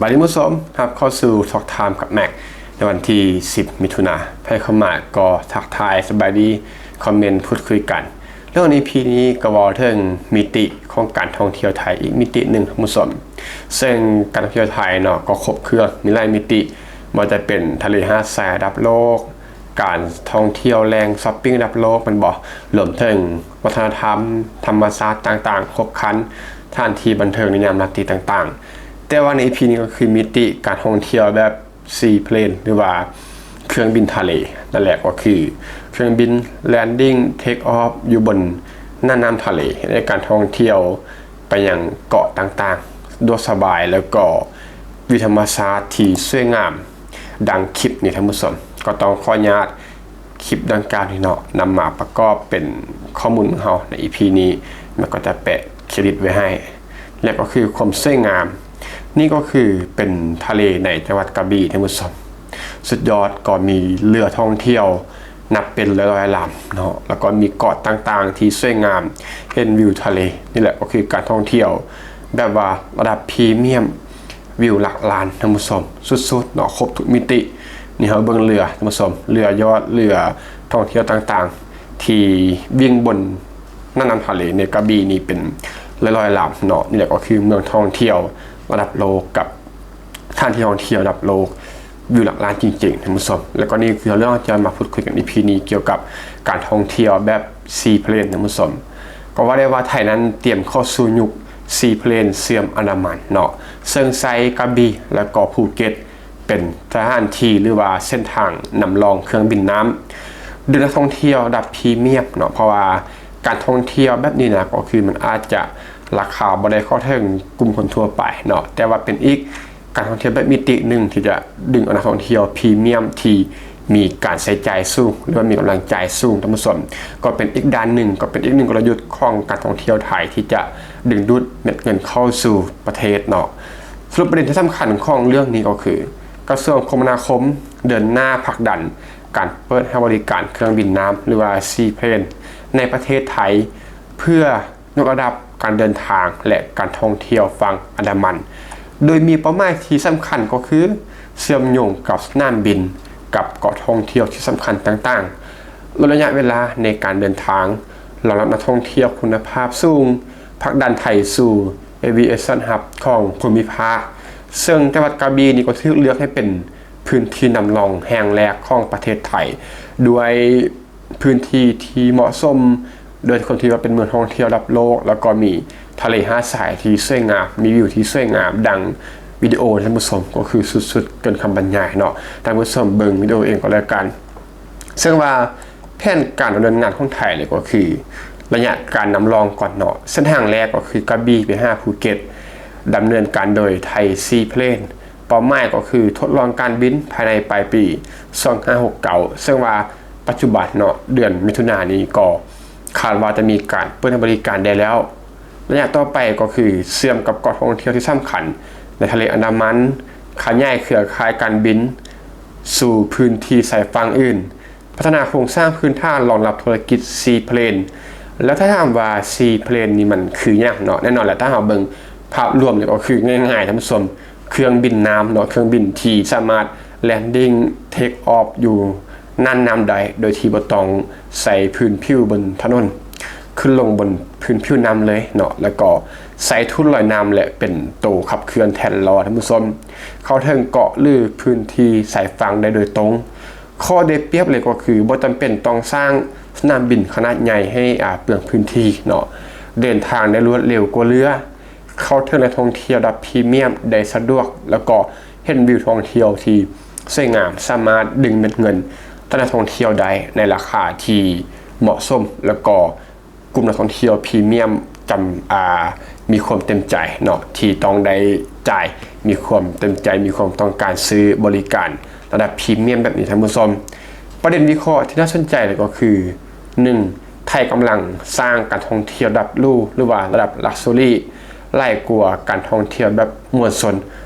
ບາດນີ້ທ່ານຜູ້ຊົມ ຮັບເຂົ້າສູ່ Talk Time ກັບ Mac ໃນວັນທີສິບ ມິຖຸນາ. ໃຜເຂົ້າມາກໍທັກທາຍສະບາຍດີ ຄອມເມັນພູດຄຸຍກັນ. ແລ້ວໃນ ອີ ພີ ນີ້ກໍເວົ້າເຖິງມິຕິຂອງການທ່ອງທ່ຽວໄທອີກມິຕິໜຶ່ງທ່ານຜູ້ຊົມ, ເຊິ່ງການທ່ອງທ່ຽວໄທເນາະ ກໍຄົບເຄື່ອງ ມີຫຼາຍມິຕິ, ບໍ່ວ່າຈະເປັນທະເລຫາດຊາຍລະດັບໂລກ, ການທ່ອງທ່ຽວແຫຼ່ງຊັອບປິງລະດັບໂລກແມ່ນບໍ່, ລວມເຖິງວັດທະນະທຳ, ທຳມະຊາດຕ່າງໆ ຄົບຄັນ, ສະຖານທີ່ບັນເທີງໃນຍາມລາຕີຕ່າງໆ. ແຕ່ວ່າໃນ ອີ ພີ ນີ້ກໍຄືມິຕິການທ່ອງທ່ຽວແບບ ຊີເພລນ ຫຼືວ່າເຄື່ອງບິນທະເລນັ້ນແຫຼະ, ກໍຄືເຄື່ອງບິນ landing take off ຢູ່ບົນໜ້ານ້ຳທະເລ, ເຮັດໃຫ້ການທ່ອງທ່ຽວໄປຍັງເກາະຕ່າງໆ ສະດວກສະບາຍ ແລ້ວກໍວິວທຳມະຊາດທີ່ສວຍງາມ. ດັ່ງຄລິບນີ້ທ່ານຜູ້ຊົມ ກໍຕ້ອງຂໍອະນຸຍາດ ຄລິບດັ່ງກ່າວນີ້ເນາະ ນຳມາປະກອບເປັນຂໍ້ມູນຂອງເຮົາໃນ ອີ ພີ ນີ້, ແລ້ວກໍຈະແປະເຄຣດິດໄວ້ໃຫ້. ແລະ ກໍຄືຄວາມສວຍງາມ, ນີ້ກໍຄືເປັນທະເລໃນຈັງຫວັດກະບີທ່ານຜູ້ຊົມ. ສຸດຍອດ, ກໍມີເຮືອທ່ອງທ່ຽວນັບເປັນຮ້ອຍໆລຳເນາະ, ແລ້ວກໍມີເກາະຕ່າງໆທີ່ສວຍງາມ, ເຫັນວິວທະເລ. ນີ້ແຫຼະກໍຄືການທ່ອງທ່ຽວແບບວ່າລະດັບພຣີມຽມ, ວິວຫຼັກລ້ານທ່ານຜູ້ຊົມ, ສຸດໆເນາະ, ຄົບທຸກມິຕິ. ນີ້ເຮົາເບິ່ງເຮືອທ່ານຜູ້ຊົມ, ເຮືອຍອດເຮືອທ່ອງທ່ຽວຕ່າງໆ ທີ່ວິ່ງບົນໜ້ານ້ຳທະເລໃນກະບີນີ້ເປັນຮ້ອຍໆລຳເນາະ. ນີ້ແຫຼະກໍຄືເມືອງທ່ອງທ່ຽວລະດັບໂລກກັບສະຖານທີ່ທ່ອງທ່ຽວລະດັບໂລກ, ວິວຫຼັກລ້ານຈິງໆທ່ານຜູ້ຊົມ. ແລ້ວກໍນີ້ຄືເລື່ອງທີ່ເຮົາມາພູດຄຸຍກັນ ອີ ພີ ນີ້ ກ່ຽວກັບການທ່ອງທ່ຽວແບບຊີເພລນທ່ານຜູ້ຊົມ. ກໍວ່າໄດ້ວ່າໄທນັ້ນຕຽມເຂົ້າສູ່ຍຸກຊີເພລນເຊື່ອມອັນດາມັນເນາະ, ເຊິ່ງໃຊ້ກະບີ ແລ້ວກໍພູເກັດ ເປັນສະຖານທີ່ ຫຼືວ່າເສັ້ນທາງນຳລ່ອງເຄື່ອງບິນນ້ຳ ໂດຍນັກທ່ອງທ່ຽວລະດັບພຣີມຽມເນາະ, ເພາະວ່າການທ່ອງທ່ຽວແບບນີ້ນະ ກໍຄືມັນອາດຈະລາຄາບໍ່ໄດ້ເຂົ້າເຖິງກຸ່ມຄົນທົ່ວໄປເນາະ, ແຕ່ວ່າເປັນອີກການທ່ອງທ່ຽວແບບມິຕິໜຶ່ງທີ່ຈະດຶງເອົານັກທ່ອງທ່ຽວພຣີມຽມທີ່ມີການໃຊ້ຈ່າຍສູງ ຫຼືວ່າມີກຳລັງຈ່າຍສູງທ່ານຜູ້ຊົມ. ກໍເປັນອີກດ້ານໜຶ່ງ, ກໍເປັນອີກໜຶ່ງກົນລະຍຸດຂອງການທ່ອງທ່ຽວໄທທີ່ຈະດຶງດູດເມັດເງິນເຂົ້າສູ່ປະເທດເນາະ. ສະຫຼຸບປະເດັນທີ່ສຳຄັນຂອງເລື່ອງນີ້ກໍຄື ກະຊວງຄົມມະນາຄົມເດີນໜ້າຜັກດັນການເປີດໃຫ້ບໍລິການເຄື່ອງບິນນ້ຳ ຫຼືວ່າຊີເພລນ ໃນປະເທດໄທ ເພື່ອຍົກລະດັບການເດີນທາງ ແລະ ການທ່ອງທ່ຽວຝັ່ງອັນດາມັນ, ໂດຍມີເປົ້າໝາຍທີ່ສຳຄັນກໍຄືເຊື່ອມໂຍງກັບສະໜາມບິນ ກັບເກາະທ່ອງທ່ຽວທີ່ສຳຄັນຕ່າງໆ, ຫຼຸດໄລຍະເວລາໃນການເດີນທາງ, ລອງຮັບນັກທ່ອງທ່ຽວຄຸນນະພາບສູງ, ຜັກດັນໄທສູ່ aviation hub ຂອງພູມິພາກ, ເຊິ່ງຈັງຫວັດກະບີນີ້ກໍຖືກເລືອກໃຫ້ເປັນພື້ນທີ່ນຳຮ່ອງແຫ່ງແລກຂອງປະເທດໄທ ດ້ວຍພື້ນທີ່ທີ່ເໝາະສົມ, ໂດຍຄວາມທີ່ວ່າເປັນເມືອງທ່ອງທ່ຽວລະດັບໂລກ, ແລ້ວກໍມີທະເລຫາດຊາຍທີ່ສວຍງາມ, ມີວິວທີ່ສວຍງາມ, ດັ່ງວິດີໂອທ່ານຜູ້ຊົມ ກໍຄືສຸດໆເກີນຄຳບັນຍາຍເນາະ. ທ່ານຜູ້ຊົມເບິ່ງວິດີໂອເອງກໍແລ້ວກັນ. ເຊິ່ງວ່າແຜນການດຳເນີນງານຂອງໄທເລີຍກໍຄື ໄລຍະການນຳຮ່ອງກ່ອນເນາະ, ເສັ້ນທາງແລກກໍຄືກະບີໄປຫາພູເກັດ, ດຳເນີນການໂດຍໄທຊີເພລນ, ເປົ້າໝາຍກໍຄືທົດລອງການບິນພາຍໃນປາຍປີສອງພັນຫ້າຮ້ອຍຫົກສິບເກົ້າ, ເຊິ່ງວ່າປັດຈຸບັນເນາະ ເດືອນມິຖຸນານີ້ກໍຄາດວ່າຈະມີການເປີດໃຫ້ບໍລິການໄດ້ແລ້ວ. ໄລຍະຕໍ່ໄປກໍຄືເຊື່ອມກັບເກາະທ່ອງທ່ຽວທີ່ສຳຄັນໃນທະເລອັນດາມັນ, ຂະຫຍາຍເຄືອຂ່າຍການບິນສູ່ພື້ນທີ່ຊາຍຝັ່ງອື່ນ, ພັດທະນາໂຄງສ້າງພື້ນຖານລອງຮັບທຸລະກິດຊີເພລນ. ແລ້ວຖ້າຖາມວ່າຊີເພລນນີ້ມັນຄືຫຍັງເນາະ, ແນ່ນອນແຫຼະ ຖ້າເຮົາເບິ່ງພາບລວມນີ້ກໍຄືງ່າຍໆ ທ່ານຜູ້ຊົມ, ເຄື່ອງບິນນ້ຳເນາະ, ເຄື່ອງບິນທີ່ສາມາດ landing take off ຢູ່ໜ້ານ້ຳໄດ້ ໂດຍທີ່ບໍ່ຕ້ອງໃສ່ພື້ນຜິວບົນຖະໜົນ, ຂຶ້ນລົງບົນພື້ນຜິວນ້ຳເລີຍເນາະ, ແລ້ວກໍໃຊ້ທຸນລອຍນ້ຳ ແລະ ເປັນໂຕຂັບເຄື່ອນແທນລໍ້ ທ່ານຜູ້ຊົມ, ເຂົ້າເຖິງເກາະ ຫຼື ພື້ນທີ່ຊາຍຝັ່ງໄດ້ໂດຍຕົງ. ຂໍ້ໄດ້ປຽບເລີຍກໍຄືບໍ່ຈຳເປັນຕ້ອງສ້າງສະໜາມບິນຂະໜາດໃຫຍ່ໃຫ້ ອາ ເປືອງພື້ນທີ່ເນາະ, ເດີນທາງໄດ້ລວດເລັວກວ່າເຮືອ, ເຂົ້າເຖິງແຫຼ່ງທ່ອງທ່ຽວລະດັບພຣີມຽມໄດ້ສະດວກ, ແລ້ວກໍເຫັນວິວທ່ອງທ່ຽວທີ່ສວຍງາມ, ສາມາດດຶງເມັດເງິນຈາກນັກທ່ອງທ່ຽວໄດ້ໃນລາຄາທີ່ເໝາະສົມ, ແລ້ວກໍ ກຸ່ມນັກທ່ອງທ່ຽວພຣີມຽມຈຳ ອາ ມີຄວາມເຕັມໃຈເນາະ ທີ່ຕ້ອງໄດ້ຈ່າຍ, ມີຄວາມເຕັມໃຈ, ມີຄວາມຕ້ອງການຊື້ບໍລິການລະດັບພຣີມຽມແບບນີ້ ທ່ານຜູ້ຊົມ. ປະເດັນວິເຄາະທີ່ໜ້າສົນໃຈເລີຍກໍຄື ໜຶ່ງ ໄທກຳລັງສ້າງການທ່ອງທ່ຽວລະດັບຫຼູ ຫຼືວ່າລະດັບ luxury ຫຼາຍກວ່າການທ່ອງທ່ຽວແບບມວນຊົນ,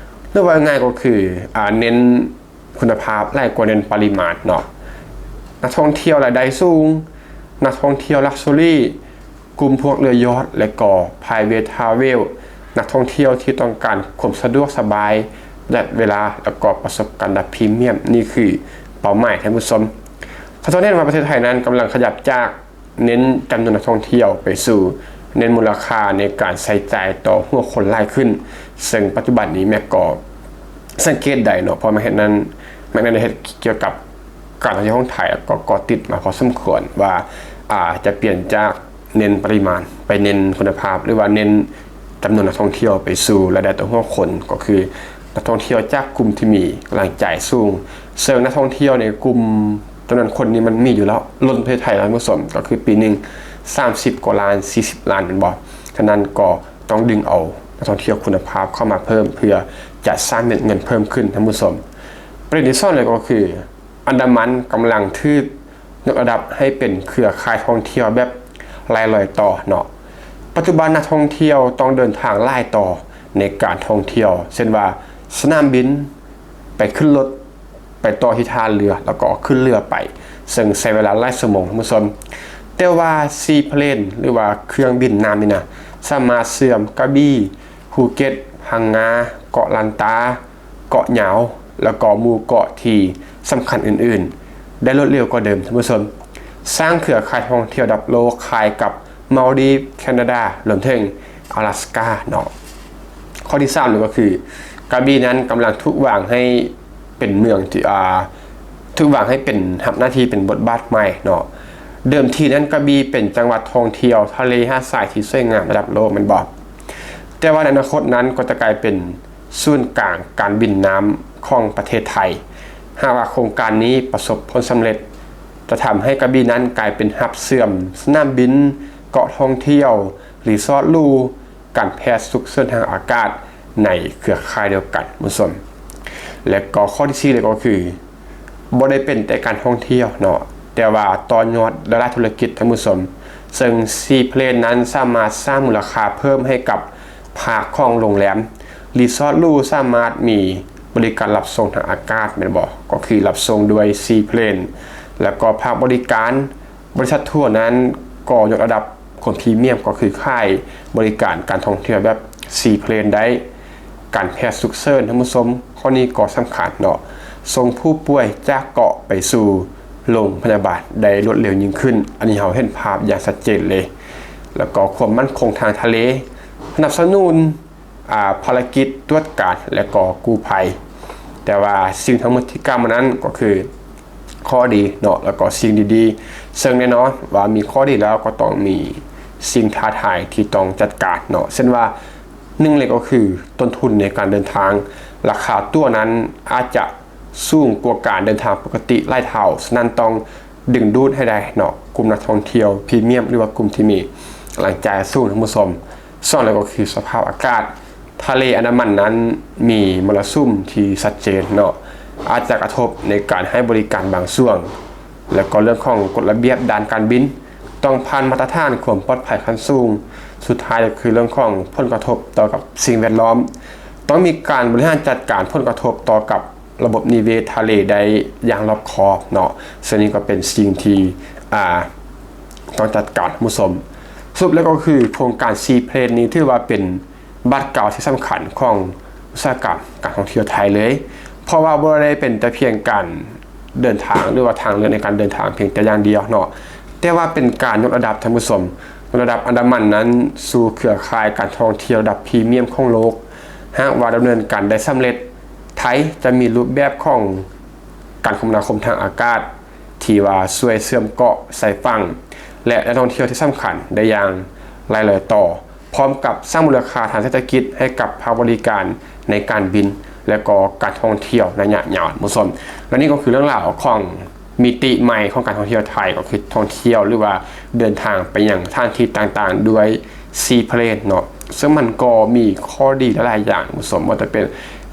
ຫຼືວ່າງ່າຍກໍຄື ອາ ເນັ້ນ ຄຸນນະພາບຫຼາຍກວ່າເນັ້ນປະລິມານເນາະ. ນັກທ່ອງທ່ຽວລາຍໄດ້ສູງ, ນັກທ່ອງທ່ຽວລັກຊູຣີ, ກຸ່ມພວກເຮືອຢອດ ແລະ ກໍ private travel, ນັກທ່ອງທ່ຽວທີ່ຕ້ອງການຄວາມສະດວກສະບາຍ, ປະຢັດເວລາ ແລ້ວກໍປະສົບການແບບພຣີມຽມ. ນີ້ຄືເປົ້າໝາຍ, ທ່ານຜູ້ຊົມ. ສະທ້ອນໃຫ້ເຫັນວ່າປະເທດໄທນັ້ນກຳລັງຂະຫຍັບຈາກເນັ້ນຈຳນວນນັກທ່ອງທ່ຽວໄປສູ່ເນັ້ນມູນລະຄ່າໃນການໃຊ້ຈ່າຍຕໍ່ຫົວຄົນຫຼາຍຂຶ້ນ, ເຊິ່ງປັດຈຸບັນນີ້ແມັກກໍສັງເກດໄດ້ເນາະ, ເພາະແມັກເຮັດນັ້ນ ແມັກໄດ້ເຮັດກ່ຽວກັບການທ່ອງທ່ຽວຂອງໄທ ແລ້ວກໍເກາະຕິດມາພໍສົມຄວນວ່າ ອາ ຈະປ່ຽນຈາກ ເນັ້ນປະລິມານ ໄປເນັ້ນຄຸນນະພາບ ຫຼືວ່າເນັ້ນຈຳນວນນັກທ່ອງທ່ຽວໄປສູ່ລາຍໄດ້ຕໍ່ຫົວຄົນ, ກໍຄືນັກທ່ອງທ່ຽວຈາກກຸ່ມທີ່ມີກຳລັງຈ່າຍສູງ. ເຊິ່ງນັກທ່ອງທ່ຽວໃນກຸ່ມຈຳນວນຄົນນີ້ມັນມີຢູ່ແລ້ວ, ລົ້ນປະເທດໄທ, ທ່ານຜູ້ຊົມ, ກໍຄືປີໜຶ່ງສາມສິບກວ່າລ້ານ ສີ່ສິບລ້ານ ແມ່ນບໍ່? ສະນັ້ນກໍຕ້ອງດຶງເອົານັກທ່ອງທ່ຽວຄຸນນະພາບເຂົ້າມາເພີ່ມ ເພື່ອຈະສ້າງເມັດເງິນເພີ່ມຂຶ້ນ, ທ່ານຜູ້ຊົມ. ປະເດັນທີສອງເລີຍກໍຄື ອັນດາມັນກຳລັງຖືກຍົກລະດັບໃຫ້ເປັນເຄືອຂ່າຍທ່ອງທ່ຽວແບບລາຍລອຍຕໍ່ເນາະ. ປັດຈຸບັນນັກທ່ອງທ່ຽວຕ້ອງເດີນທາງຫຼາຍຕໍ່ໃນການທ່ອງທ່ຽວ, ເຊັ່ນວ່າ ສະໜາມບິນ, ໄປຂຶ້ນລົດ, ໄປຕໍ່ທີ່ທ່າເຮືອ, ແລ້ວກໍຂຶ້ນເຮືອໄປ, ເຊິ່ງໃຊ້ເວລາຫຼາຍຊົ່ວໂມງ, ທ່ານຜູ້ຊົມ. ແຕ່ວ່າຊີເພລນ ຫຼືວ່າເຄື່ອງບິນນ້ຳນີ້ນະ ສາມາດເຊື່ອມກະບີ, ພູເກັດ, ພັງງາ, ເກາະລັນຕາ, ເກາະຍາວ ແລ້ວກໍໝູ່ເກາະທີ່ສຳຄັນອື່ນໆ ໄດ້ລວດເລັວກວ່າເດີມ, ທ່ານຜູ້ຊົມ. ສ້າງເຄືອຂ່າຍທ່ອງທ່ຽວລະດັບໂລກຄ້າຍກັບມາລດີບ, ແຄນາດາ, ລວມເຖິງອາລາສກາເນາະ. ຂໍ້ທີສາມນີ້ກໍຄື ກະບີນັ້ນກຳລັງຖືກວາງໃຫ້ເປັນເມືອງທີ່ ອາ ຖືກວາງໃຫ້ເປັນ ຮັບໜ້າທີ່ເປັນບົດບາດໃໝ່ເນາະ. ເດີມທີນັ້ນ ກະບີເປັນຈັງຫວັດທ່ອງທ່ຽວທະເລຫາດຊາຍທີ່ສວຍງາມລະດັບໂລກ, ແມ່ນບໍ່? ແຕ່ວ່າໃນອະນາຄົດນັ້ນກໍຈະກາຍເປັນ ສູນກາງການບິນນ້ຳຂອງປະເທດໄທ. ຫາກວ່າໂຄງການນີ້ປະສົບຜົນສຳເລັດ ຈະທຳໃຫ້ກະບີນັ້ນກາຍເປັນຮັບເຊື່ອມສະໜາມບິນ, ເກາະທ່ອງທ່ຽວ, ຣີສອດຫຼູ, ການແພດສຸກເສີນທາງອາກາດໃນເຄືອຂ່າຍດຽວກັນ, ທ່ານຜູ້ຊົມ. ແລະກໍຂໍ້ທີສີ່ເລີຍກໍຄື ບໍ່ໄດ້ເປັນແຕ່ການທ່ອງທ່ຽວເນາະ, ແຕ່ວ່າຕໍ່ຍອດຫຼາຍໆທຸລະກິດ, ທ່ານຜູ້ຊົມ. ເຊິ່ງຊີເພລນນັ້ນສາມາດສ້າງມູນລະຄ່າເພີ່ມໃຫ້ກັບພາກຂອງໂຮງແຮມ, ຣີສອດຫຼູສາມາດມີບໍລິການຮັບສົ່ງທາງອາກາດ, ແມ່ນບໍ່? ກໍຄືຮັບສົ່ງດ້ວຍຊີເພລນ. ແລ້ວກໍພາກບໍລິການ, ບໍລິສັດທົວນັ້ນກໍຍົກລະດັບຄວາມພຣີມຽມ, ກໍຄືຂາຍບໍລິການການທ່ອງທ່ຽວແບບຊີເພລນໄດ້. ການແພດສຸກເສີນ, ທ່ານຜູ້ຊົມ, ຂໍ້ນີ້ກໍສຳຄັນເນາະ, ສົ່ງຜູ້ປ່ວຍຈາກເກາະໄປສູ່ໂຮງພະຍາບານໄດ້ລວດເລັວຍິ່ງຂຶ້ນ. ອັນນີ້ເຮົາເຫັນພາບຢ່າງຊັດເຈນເລີຍ. ແລ້ວກໍຄວາມໝັ້ນຄົງທາງທະເລ, ສະໜັບສະໜູນ ອາ ພາລະກິດຕວດການ ແລະກໍກູ້ໄພ. ແຕ່ວ່າສິ່ງທັງໝົດທີ່ກ່າວມານັ້ນກໍຄື ຂໍ້ດີເນາະ ແລ້ວກໍສິ່ງດີໆ, ເຊິ່ງແນ່ນອນວ່າມີຂໍ້ດີແລ້ວກໍຕ້ອງມີສິ່ງທ້າທາຍທີ່ຕ້ອງຈັດການເນາະ. ເຊັ່ນວ່າ ໜຶ່ງເລີຍກໍຄືຕົ້ນທຶນໃນການເດີນທາງ, ລາຄາຕົ໋ວນັ້ນອາດຈະສູງກວ່າການເດີນທາງປົກກະຕິຫຼາຍເທົ່າ, ສະນັ້ນຕ້ອງດຶງດູດໃຫ້ໄດ້ເນາະ ກຸ່ມນັກທ່ອງທ່ຽວພຣີມຽມ ຫຼືວ່າກຸ່ມທີ່ມີກຳລັງຈ່າຍສູງ, ທ່ານຜູ້ຊົມ. ສອງເລີຍກໍຄືສະພາບອາກາດ. ທະເລອັນດາມັນນັ້ນມີມໍລະສຸມທີ່ຊັດເຈນເນາະ, ອາດຈະກະທົບໃນການໃຫ້ບໍລິການບາງຊ່ວງ, ແລ້ວກໍເລື່ອງຂອງກົດລະບຽບດ້ານການບິນ ຕ້ອງຜ່ານມາດຕະຖານຄວາມປອດໄພຂັ້ນສູງ. ສຸດທ້າຍກໍຄືເລື່ອງຂອງຜົນກະທົບຕໍ່ກັບສິ່ງແວດລ້ອມ, ຕ້ອງມີການບໍລິຫານຈັດການຜົນກະທົບຕໍ່ກັບ ລະບົບນິເວດທະເລໄດ້ຢ່າງລອບຄອບເນາະ, ເຊິ່ງນີ້ກໍເປັນສິ່ງທີ່ ອາ ຕ້ອງຈັດການ, ທ່ານຜູ້ຊົມ. ສະຫຼຸບແລ້ວກໍຄືໂຄງການຊີເພລນນີ້ຖືວ່າເປັນບາດກ້າວທີ່ສຳຄັນຂອງອຸດສາຫະກຳການທ່ອງທ່ຽວໄທເລີຍ, ເພາະວ່າບໍ່ໄດ້ເປັນແຕ່ພຽງການເດີນທາງ ຫຼືວ່າທາງເລືອກໃນການເດີນທາງພຽງແຕ່ຢ່າງດຽວເນາະ, ແຕ່ວ່າເປັນການຍົກລະດັບ, ທ່ານຜູ້ຊົມ, ຍົກລະດັບອັນດາມັນນັ້ນສູ່ເຄືອຂ່າຍການທ່ອງທ່ຽວລະດັບພຣີມຽມຂອງໂລກ. ຫາກວ່າດຳເນີນການໄດ້ສຳເລັດ, ໄທຈະມີຮູບແບບຂອງ ການຄົມມະນາຄົມທາງອາກາດ ທີ່ວ່າຊ່ວຍເຊື່ອມເກາະຊາຍຝັ່ງ ແລະ ແຫຼ່ງທ່ອງທ່ຽວທີ່ສຳຄັນໄດ້ຢ່າງຫຼາຍຕໍ່, ພ້ອມກັບສ້າງມູນລະຄ່າທາງເສດຖະກິດໃຫ້ກັບພາກບໍລິການໃນການບິນ ແລະ ກໍການທ່ອງທ່ຽວໄລຍະຍາວ, ທ່ານຜູ້ຊົມ. ແລະ ນີ້ກໍຄືເລື່ອງລາວຂອງມິຕິໃໝ່ຂອງການທ່ອງທ່ຽວໄທ, ກໍຄືທ່ອງທ່ຽວ ຫຼືວ່າເດີນທາງໄປຍັງສະຖານທີ່ຕ່າງໆດ້ວຍ ຊີເພລນເນາະ, ເຊິ່ງມັນກໍມີຂໍ້ດີຫຼາຍໆຢ່າງ, ສົມມຸດວ່າຈະເປັນ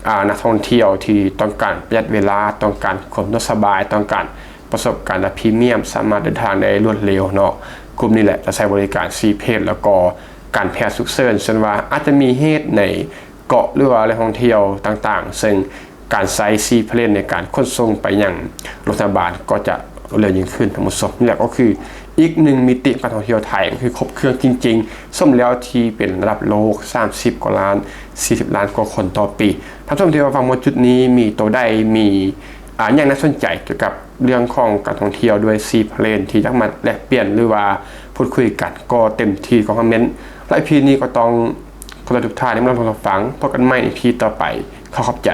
ອາ ນັກທ່ອງທ່ຽວທີ່ຕ້ອງການປະຢັດເວລາ, ຕ້ອງການຄວາມສະດວກສະບາຍ, ຕ້ອງການປະສົບການແບບພຣີມຽມ, ສາມາດເດີນທາງໄດ້ລວດເລັວເນາະ. ກຸ່ມນີ້ແຫຼະຈະໃຊ້ບໍລິການຊີເພລ ແລ້ວກໍການແພດສຸກເສີນ, ເຊັ່ນວ່າອາດຈະມີເຫດໃນເກາະ ຫຼືວ່າແຫຼ່ງທ່ອງທ່ຽວຕ່າງໆ, ເຊິ່ງ ການໃຊ້ຊີເພລນໃນການຂົນສົ່ງໄປຍັງໂຮງພະຍາບານກໍຈະເລັວຍິ່ງຂຶ້ນ, ທ່ານຜູ້ຊົມ. ນີ້ແຫຼະກໍຄື ອີກໜຶ່ງມິຕິການທ່ອງທ່ຽວໄທກໍຄືຄົບເຄື່ອງຈິງໆ ສົມແລ້ວທີ່ເປັນລະດັບໂລກ ສາມສິບກວ່າລ້ານ ສີ່ສິບລ້ານກວ່າຄົນຕໍ່ປີ. ທ່ານຜູ້ຊົມທີ່ຮັບຟັງມາຈຸດນີ້ ມີໂຕໃດ ມີ ອາ ຫຍັງໜ້າສົນໃຈກ່ຽວກັບເລື່ອງຂອງການທ່ອງທ່ຽວດ້ວຍຊີເພລນ ທີ່ຢາກມາແລກປ່ຽນ ຫຼືວ່າພູດຄຸຍກັນ ກໍເຕັມທີ່ຄອມເມັນ. ແລະ ອີພີນີ້ກໍຕ້ອງຂໍລາທຸກທ່ານທີ່ມາຮັບຊົມຮັບຟັງ. ພົບກັນໃໝ່ໃນອີພີຕໍ່ໄປ. ຂໍຂອບໃຈ.